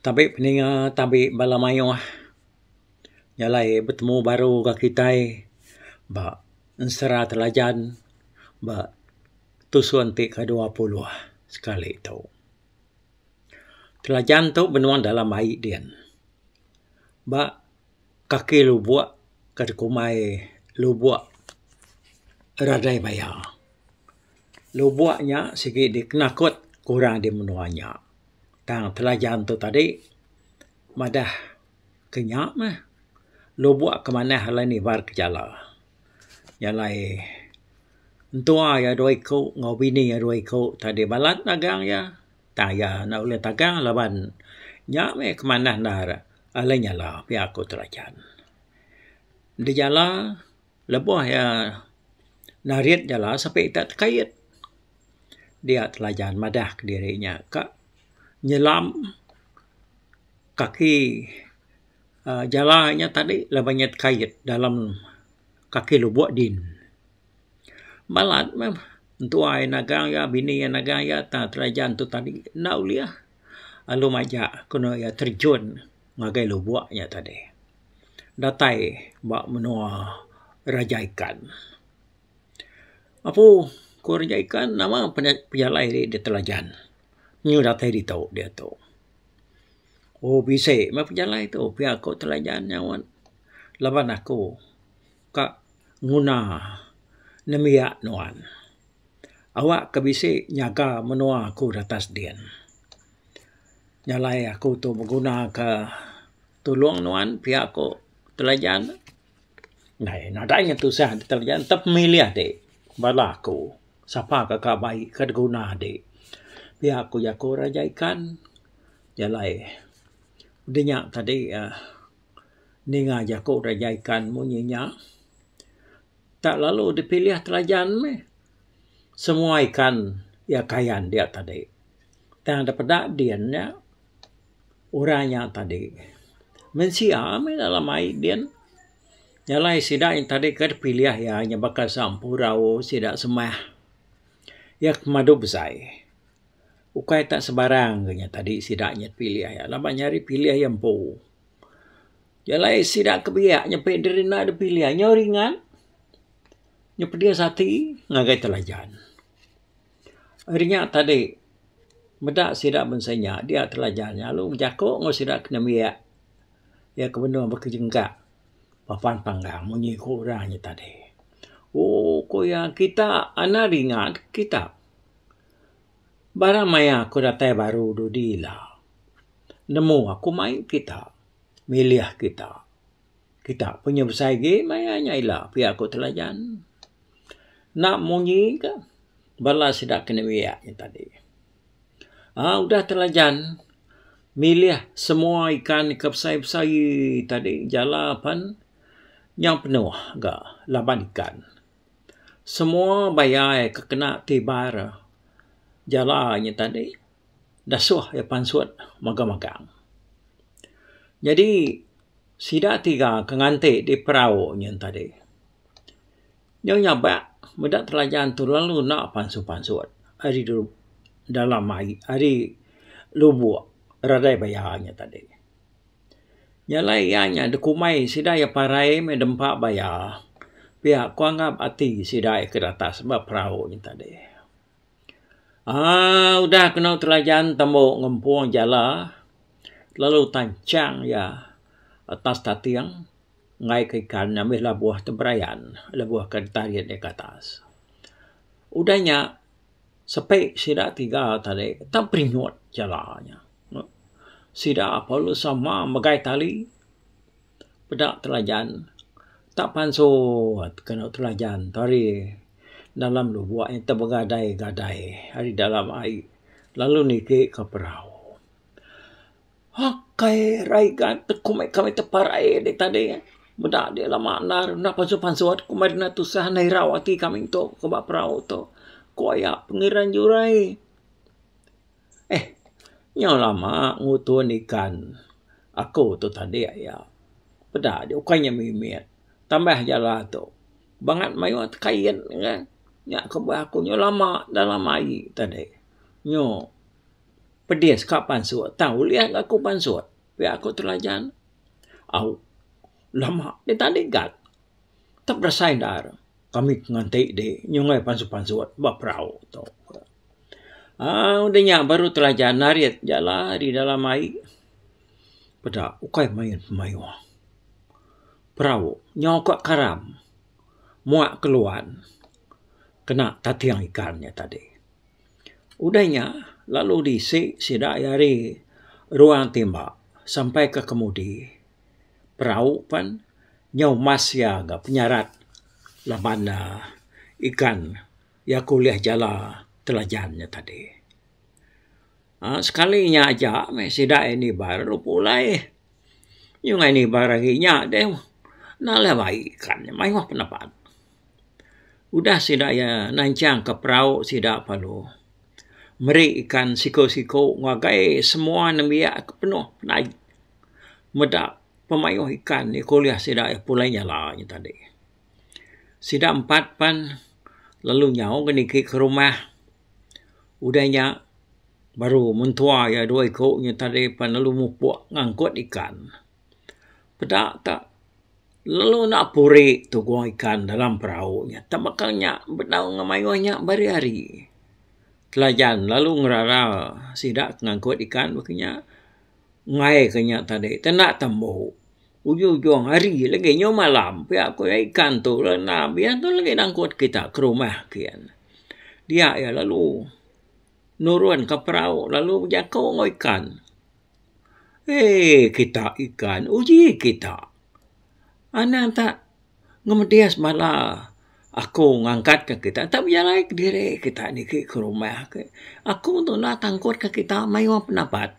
Tabi peninga tabi bala mayuh jalai betemu baru ga kitai ba ensera Telajan ba tusun ti ke 20 sekali tu. Telajan tu benung dalam ai din ba kaki lubok ke dikumbai lubok Radai Baya. Lubok nya sigi dikenakut orang di menua nya. Tang Telajan tu tadi madah ke nya meh lubok ke manah alai nibar ke jala. Nya alai entua iya dua iku enggau bini iya dua iku tadi balat nagang iya. Tang iya enda ulih tagang laban nya meh ke manah endar alai nyala pia ku Telajan. Dijala Lebuh iya narit jala sepi ita tekait dia Telajan madah kediri nya ka nyelam kaki uhh jala nya tadi laban nya tekait dalam kaki lubok din. Balat meh entua iya nagang iya bini iya nagang iya tang Telajan tu tadi enda ulih lalu majak ku ne iya terjun ngagai lubok nya tadi. Datai ba menua Raja Ikan. Apu ku Raja Ikan nama pejalai ri da Telajan nyu datai ditu diatu. Oh bisi meh pejalai tu pia ku Telajan nyaut laban aku ka nguna nembiak nuan. Awak ke bisi nyaga menua aku datas din. Nya alai aku tu beguna ka tulung nuan pia ku Telajan. Ndai nadai nya tusah Telajan tep milih adi bala aku sapa ka ka bai ka diguna adi. Pia ku jaku Raja Ikan. Nya alai udah nya tadi uhh ninga jaku Raja Ikan munyi nya tak lalu dipilih Telajan meh semua ikan iya kayan dia tadi. Tang da peda din nya orang nya tadi mensia meh dalam ai din. Nya alai sida nya tadi ke dipilih iya nya baka sampurau sida semah iya ke pemadu besai. Ukai tak sebarang ke nya tadi sida nya pilih iya laban nya ari pilih iya empu. Nya alai sida ke biak nya pei diri enda dipilih iya ringat nya pedis ati ngagai Telajan. Ari nya tadi meda sida bansa inya dia Telajan nya lalu bejako enggau sida ke nembiak iya ke benung bekejengkak papan panggang munyi ku orang nya tadi. Ooh ku iya kita anang ringat kita. Barang maya aku datai baru dudi ila nemu aku mai kita milih kita. Kita punya besai agi maya nya ila pia ku Telajan. Enda munyi ka bala sida ke nembiak nya tadi. Aaa udah Telajan milih semua ikan ke besai-besai tadi jala pen nyau penuh ga laban ikan. Semua bayai ke kena tibar jala nya tadi dasuh iya pansut magang-magang. Nyadi sida tiga ke nganti di perau nya tadi. Nyau nyabak meda Telajan tu lalu enda pansut-pansut ari dalam ai ari lubok radai baya nya tadi. Nya alai iya nya dikumbai sida iya parai meh dempa baya pia ku anggap ati sida iya ke datas ba perau nya tadi. Aaa udah kenu Telajan tembu ngempung jala lalu tanchang iya atas tating. Enggai ke ikan nya mih labuh teberayan lebuh ke ditarit iya ke atas. Udah nya sepi sida tiga tadi tang perinyut jala nya. Sida perlu sama megai tali peda Telajan tak pansut kenu Telajan tari dalam lubok nya tebegadai-gadai ari dalam ai lalu niki ke perau. Akai rai ga ku meh kami teparai deh tadi meda deh lama endar enda pansut pansut ku meh enda tusah enda irau ati kami tu ke ba perau tu ku aya pengiran jurai. Eh nyau lama ngutun ikan aku tu tadi aya peda deh ukai nya mimit tambah jala tu bangat mayuh tekait ne nya kebuah aku nyau lama dalam ai tadi nyu. Pedis ka pansut tang ulih ga aku pansut pia ku Telajan. Au lama deh tadi gat. Tep berasai endar kami ke nganti deh nyunggai pansut-pansut ba perau tu. Aaa udah nya baru Telajan narit jala ari dalam ai peda ukai main pemayuh. Perau nyau ka karam muak keluan kena tating ikan nya tadi. Udah nya lalu diisi sida iya ari ruang timba sampai ke kemudi. Perau pen nyau mas iya ga penyarat laban ne ikan iya ke ulih jala Telajan nya tadi. Aaa sekali nya aja meh sida iya nibar lalu pulai. Nyunggai nibar agi nya deh enda alai bai ikan nya mayuh penebat. Udah sida iya nanchang ka perau sida lalu meri ikan siku-siku ngagai semua nembiak ke penuh penai meda pemayuh ikan ke ulih sida iya pulai nyala nya tadi. Sida empat pan lalu nyau ga niki ke rumah udah nya baru mentua iya dua iku nya tadi pan lalu mupuk ngangkut ikan. Peda ta lalu enda puri tugung ikan dalam perau nya. Tak baka nya bedau ngemayuh nya beri hari. Telajan lalu ngerara sida ke ngangkut ikan baka nya enggai ke nya tadi te enda tembu. Ujung ujung hari lagi nyu malam pia ku iya ikan tu lalu enda abis tu lagi nangkut kita ke rumah kian. Dia iya lalu nurun ka perau lalu bejaku enggau ikan. Eii kita ikan uji kita. Anang tak ngemedis bala aku ngangkat ka kita tak bejalai kediri kita niki ke rumah ke. Aku tu enda tangkut ka kita mayuh penapat.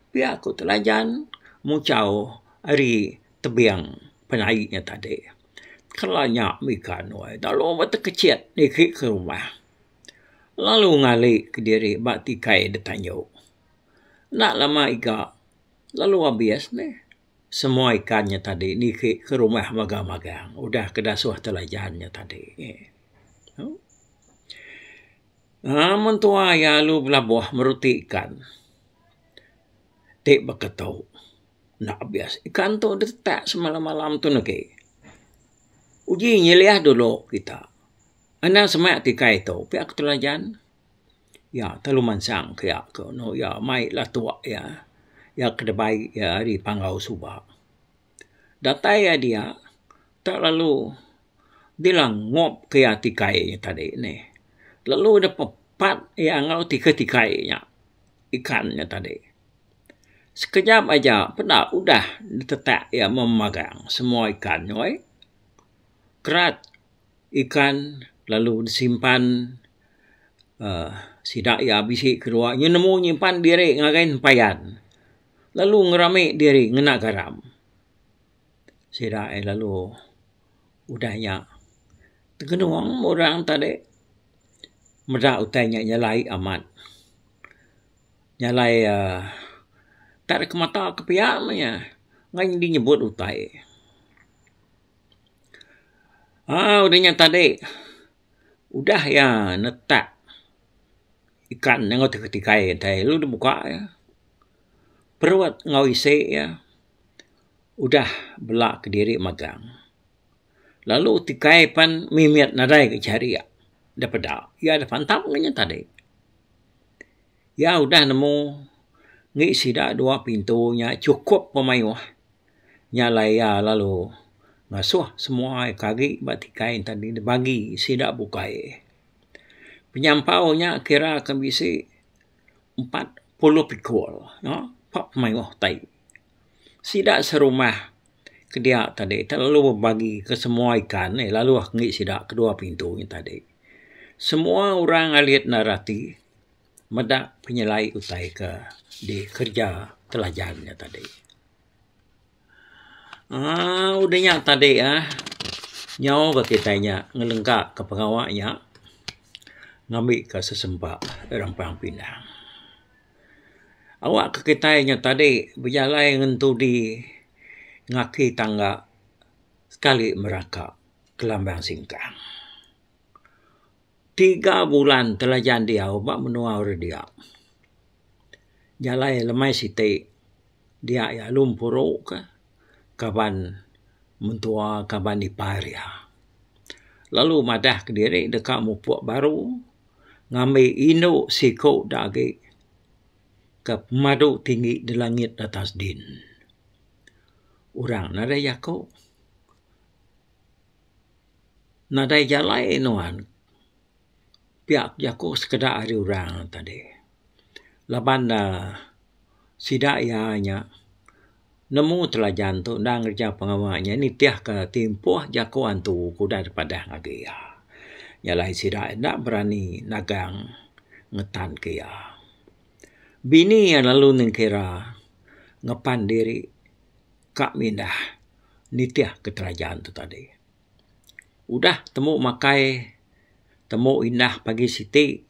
Pia ku Telajan muchau ari tebing penaik nya tadi. Kala nya mih ikan weh lalu tekechit niki ke rumah. Lalu ngali kediri ba tikai da tanju. Enda lama iga lalu abis neh semua ikan nya tadi niki ke rumah magang-magang udah ke dasuh Telajan nya tadi. Aaa mentua iya lalu belabuh meruti ikan ti baka tu enda abis ikan tu ditetak semalam-malam tu negi. Uji nyeliah dulu kita anang semak tikai tu pia ku Telajan. Iya telu mansang ke iya ke enu iya mai latuk iya. Iya ke dibai iya ari Panggau suba. Datai iya dia tak lalu bilang ngup ke iya tikai nya tadi nih. Lalu dep pepat iya enggau tikai tikai nya ikan nya tadi. Sekejap aja peda udah ditetak iya memagang semua ikan nya weh. Kerat Ikan lalu disimpan uhh sida iya bisi kedua nyu nemu nyimpan diri ngagai nempayan lalu ngerami diri ngena garam. Sida iya lalu udah nya tegenung orang tadi meda utai nya nyelai amat. Nyelai uhh tak deka mata ke pia meh iya ngan nyadi nyebut utai. Aaa udah nya tadi udah iya netak ikan enggau tikai tikai tai lalu dep buka iya. Perut enggau isi iya udah bela kediri magang. Lalu tikai pan mimit nadai ga charik da peda iya da pantap meh nya tadi. Iya udah nemu ngi sida dua pintu nya chukup pemayuh. Nya alai iya lalu ngasuh semua ke agi ba tikai tadi dibagi sida bukai. Penyampau nya kira ke bisi 40 pikul no pak pemayuh tai. Sida serumah ke dia tadi terlalu bebagi ke semua ikan eh lalu ngi sida kedua pintu nya tadi. Semua orang alit enda rati meda penyelai utai ke dikereja Telajan nya tadi. Aaa udah nya tadi ah nyau ga kitai nya ngelengka ka pengawa nya ngambi ka sesempa rampang pinang. Awak ka kitai nya tadi bejalai ngentudi ngaki tangga sekali meraka kelambang singkang. Tiga bulan Telajan diau ba menua orang dia. Jalai lemai siti dia iya lalu empuru ka kaban mentua kaban ipar iya. Lalu madah kediri deka mupuk baru ngambi indu siku da agi ke pemadu tinggi da langit atas din. Orang nadai jaku. Nadai jalai nuan pia jaku sekeda ari orang tadi. Laban ne sida iya nya nemu telajan tu enda ngereja pengawa nya nitih ka timpuh jaku antu ke udah dipadah ngagai iya. Nya alai sida enda berani nagang ngetan ke iya. Bini iya lalu nengkira ngepan diri ka mindah nitih ke telajan tu tadi. Udah temu makai temu indah pagi siti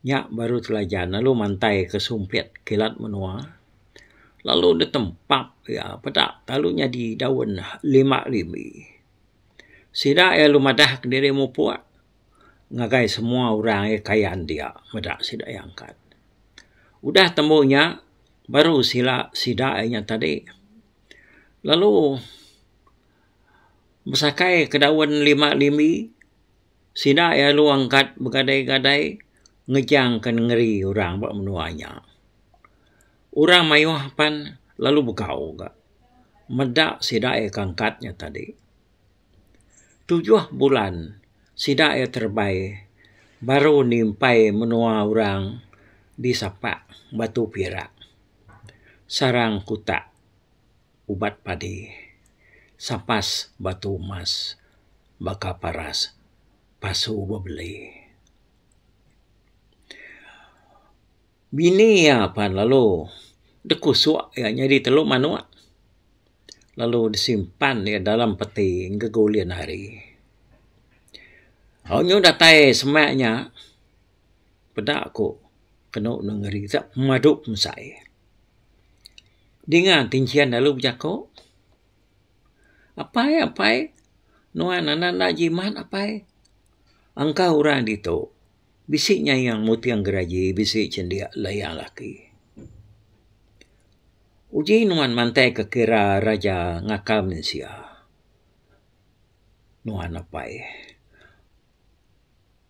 nya baru telajan lalu mantai ke sumpit kilat menua lalu ditempap iya peda lalu nyadi daun lima limbi. Sida iya lalu madah kediri mupuk ngagai semua orang iya kayan dia meda sida iya angkat. Udah tembu nya baru sila sida iya nya tadi lalu besakai ke daun lima limbi sida iya lalu angkat begadai-gadai ngejang ke nengeri orang ba menua nya. Orang mayuh pan lalu begau ga meda sida iya ke angkat nya tadi. Tujuh bulan sida iya terebai baru nimpai menua orang di sapak Batu Pirak sarang kutak. Ubat padi sapas batu emas baka paras pasu bebeli. Bini iya pan lalu dikusuk iya nyadi telu manuk lalu disimpan iya dalam peti gegulin hari. Au nyu datai semak nya peda ku kenu nengeri te pemadu pemesai. Dinga tinchin lalu bejako, Apai apai nuan anak enda jimat apai. Engka orang ditu bisi nyayang muting geraji bisi chendik layang laki. Uji nuan mantai ke kira raja ngakal mensia. Nuan apai.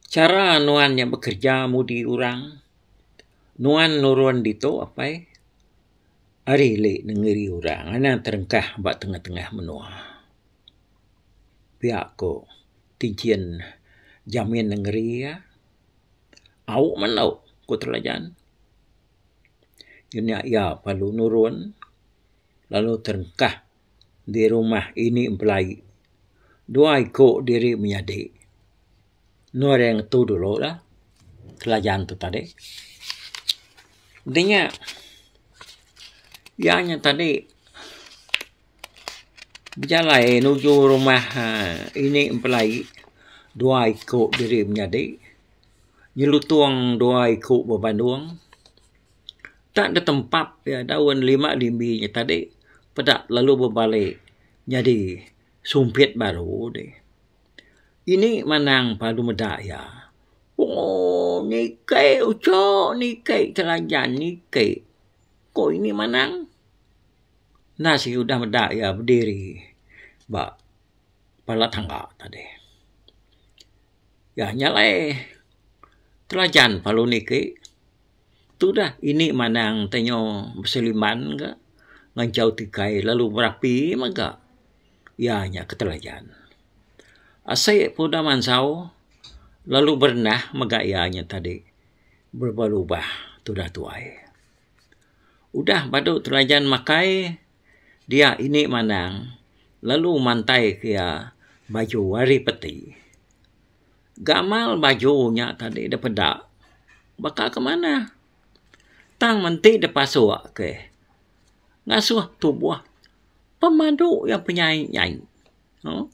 Chara nuan nya bekereja mudi orang. Nuan nurun ditu apai ari ili nengeri orang anang terengkah ba tengah-tengah menua. Pia ko tinchin jamin nengeri iya. Au menu ku Telajan. Nya iya perlu nurun lalu terengkah di rumah ini empelai dua iku diri menyadi. Endur iya ngetu dulu lah Telajan tu tadi. Dinya iya nya tadi bejalai nuju rumah uhh ini empelai dua iku diri menyadi nyelutung dua iku bebandung. Tak ditempap iya daun lima limbi nya tadi peda lalu bebali nyadi sumpit baru dih. Ini manang padu meda iya. Ooh niki uchu niki telajan niki ku ini manang. Enda sigi udah meda iya bediri ba pala tangga tadi. Iya nya alai telajan perlu niki. Tudah ini manang tenyo beseliman ga nganchau tikai lalu berapi mega iya nya ketelajan. Asai pun udah mansau lalu berenah mega iya nya tadi berubah-ubah tudah tuai. Udah badu telajan makai dia ini manang lalu mantai ke iya baju ari peti. Gamal baju nya tadi da peda baka ke manah. Tang menti da pasuk ke ngasuh tubuh pemadu iya penyai nyai. Uhh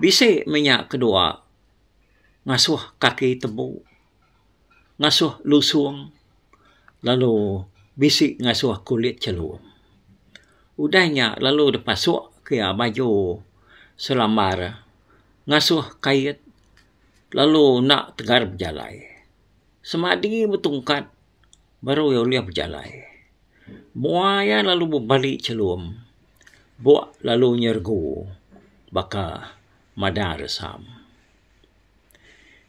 bisi meh nya kedua ngasuh kaki tebu ngasuh lusung lalu bisi ngasuh kulit chelum. Udah nya lalu da pasuk ke iya baju selambar. Ngasuh kait lalu enda tegar bejalai. Semadi betungkat. Baru iya ulih bejalai. Mua iya lalu bebali chelum. Buk lalu nyeregu baka madang resam.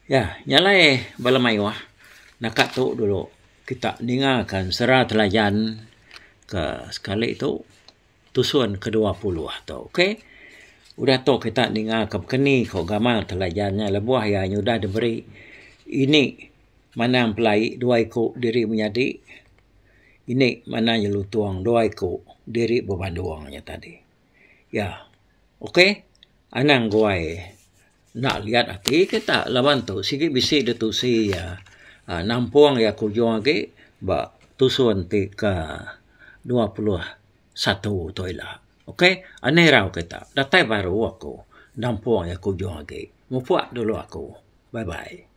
Ya, nya alai bala mayuh naka tu dulu kita ninga ka ensera Telajan ke sekali tu tusun ke 20 tu ok. Udah tu kita ninga ka bekeni ko gamal Telajan nya lebuh iya nyudah diberi ini manang pelai dua iku diri menyadi ini manang nyelutung dua iku diri bebandung nya tadi. Ya ok anang guai. Enda liat ati kita laban tu sigi bisi da tusi iya uhh nampung iya ke ujung agi ba tusun ti ke 21 tu ila. Ok anih irau kita datai baru aku nampung iya ke ujung agi. Mupuk dulu aku. Bye bye.